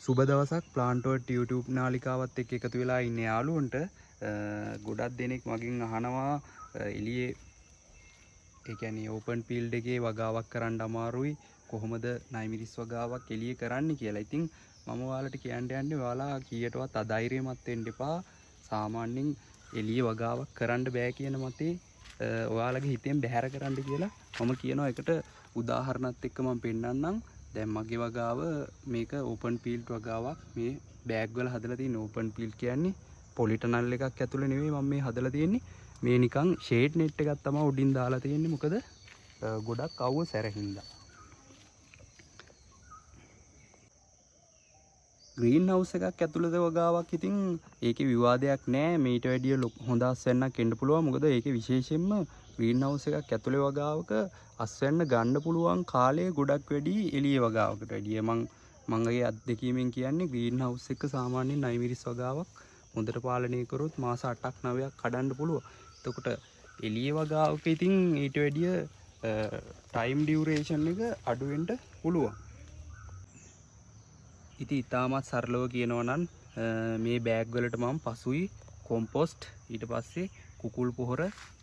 සුබ දවසක් plant world YouTube නාලිකාවත් එක්ක එකතු වෙලා ඉන්න යාළුවන්ට. ගොඩක් දෙනෙක් මගෙන් අහනවා එළියේ, ඒ කියන්නේ ඕපන් ෆීල්ඩ් එකේ වගාවක් කරන්න අමාරුයි, කොහොමද නයිමිරිස් වගාවක් එළියේ කරන්න කියලා. ඉතින් මම ඔයාලට කියන්න යන්නේ ඔයාලා කීයටවත් අධෛර්යමත් වෙන්න එපා. සාමාන්‍යයෙන් එළියේ වගාවක් කරන්න බෑ කියන මතේ ඔයාලගේ හිතෙන් බැහැර කරන්න කියලා මම කියනවා. ඒකට උදාහරණත් එක්ක මම පෙන්නන්නම්. දැන් මගේ වගාව මේක ඕපන් ෆීල්ඩ් වගාවක්. මේ බෑග් වල හදලා තියෙන ඕපන් ෆීල්ඩ් කියන්නේ පොලිටනල් එකක් ඇතුලේ නෙවෙයි මම මේ හදලා තියෙන්නේ. මේ නිකන් ෂේඩ් නෙට් එකක් තමයි උඩින් දාලා තියෙන්නේ. මොකද ගොඩක් අවුව සැර හින්දා. ග්‍රීන් හවුස් එකක් ඇතුළත වගාවක් ඉතින් ඒකේ විවාදයක් නෑ. මීට වැඩිය හොඳ අස්වැන්නක් එන්න පුළුවන්. මොකද ඒකේ විශේෂයෙන්ම ග්‍රීන් හවුස් එකක් ඇතුළේ වගාවක අස්වැන්න ගන්න පුළුවන් කාලය ගොඩක් වැඩි එළිය වගාවකට වැඩිය. මං අත්දැකීමෙන් කියන්නේ ග්‍රීන් හවුස් එක සාමාන්‍යයෙන් නයිමිරිස් වගාවක් හොඳට පාලනය කරොත් මාස 8ක් 9ක් කඩන්න පුළුවන්. එතකොට එළිය වගාවක ඉතින් ඊට වැඩිය ටයිම් ඩියුරේෂන් එක අඩු වෙන්න පුළුවන්. ඉතින් ඉතාමත් සරලව කියනවා නම් මේ බෑග් වලට මම පසුයි කොම්පොස්ට් ඊට පස්සේ කුකුල් පොහොර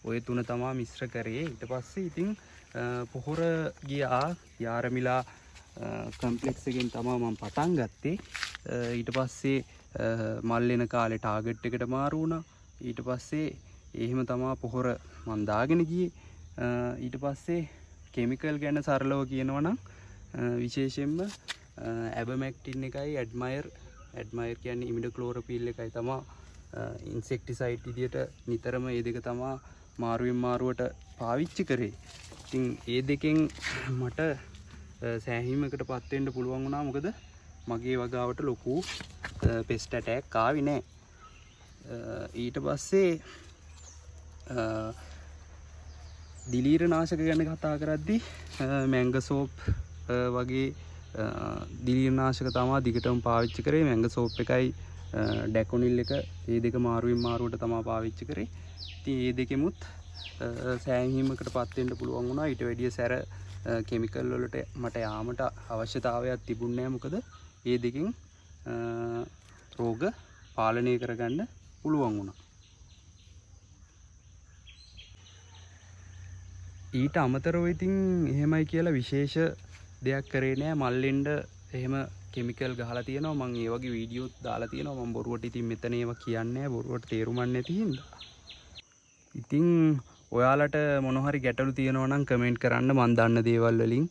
ඔය තුන තමා මිශ්‍ර කරේ. ඊට පස්සේ ඉතින් පොහොර ගියා යාරමිලා කම්ප්ලෙක්ස් එකෙන් තමා මම පටන් ගත්තේ. ඊට පස්සේ මල් එන කාලේ ටාගට් එකට මාරු වුණා. ඊට පස්සේ එහෙම තමා පොහොර මං දාගෙන ගියේ. ඊට පස්සේ කෙමිකල් ගැන සරලව කියනවා නම් විශේෂයෙන්ම ඇබමැක්ටින් එකයි ඇඩ්මයර් කියන්නේ ඉමිඩොක්ලෝරොපිල් එකයි තමා ඉන්සෙක්ටිසයිඩ් විදියට නිතරම මේ දෙක තමා මාරුවෙන් මාරුවට පාවිච්චි කරේ. ඉතින් ඒ දෙකෙන් මට සෑහීමකට පත් වෙන්න පුළුවන් වුණා. මොකද මගේ වගාවට ලොකු පෙස්ට් ඇටැක් ආවේ නෑ. ඊට පස්සේ දිලීර නාශක ගැන කතා කරද්දි මැංගසෝප් වගේ දිලීර නාශක තමා දිගටම පාවිච්චි කරේ. මැංගසෝප් එකයි ඩැකොනිල් එක මේ දෙක මාරුවෙන් මාරුවට තමා පාවිච්චි කරේ. ඉතින් මේ දෙකෙමුත් සෑහීමකට පත් වෙන්න පුළුවන් වුණා. ඊට වැඩිය සැර කෙමිකල් වලට මට යාමට අවශ්‍යතාවයක් තිබුණේ නෑ. මොකද මේ දෙකෙන් රෝග පාලනය කරගන්න පුළුවන් වුණා. ඊට අමතරව ඉතින් එහෙමයි කියලා විශේෂ දෙයක් කරේ නෑ. මල්ලෙන්ඩ එහෙම කෙමිකල් ගහලා තියෙනවා. මං ඒ වගේ වීඩියෝත් දාලා තියෙනවා. මං බොරුවට ඉතින් මෙතන ඒවා කියන්නේ නෑ. බොරුවට තේරුමක් නැති හින්දා. ඉතින් ඔයාලට මොන හරි ගැටලු තියෙනවා නම් කමෙන්ට් කරන්න. මං දන්න දේවල් වලින්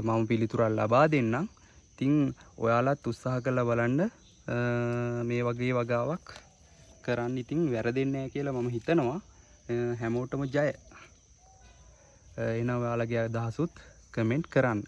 මම පිළිතුරක් ලබා දෙන්නම්. ඉතින් ඔයාලත් උත්සාහ කරලා බලන්න මේ වගේ වගාවක් කරන්න. ඉතින් වැරදෙන්නේ නෑ කියලා මම හිතනවා. හැමෝටම ජය. එහෙනම් ඔයාලගේ අදහසුත් කමෙන්ට් කරන්න.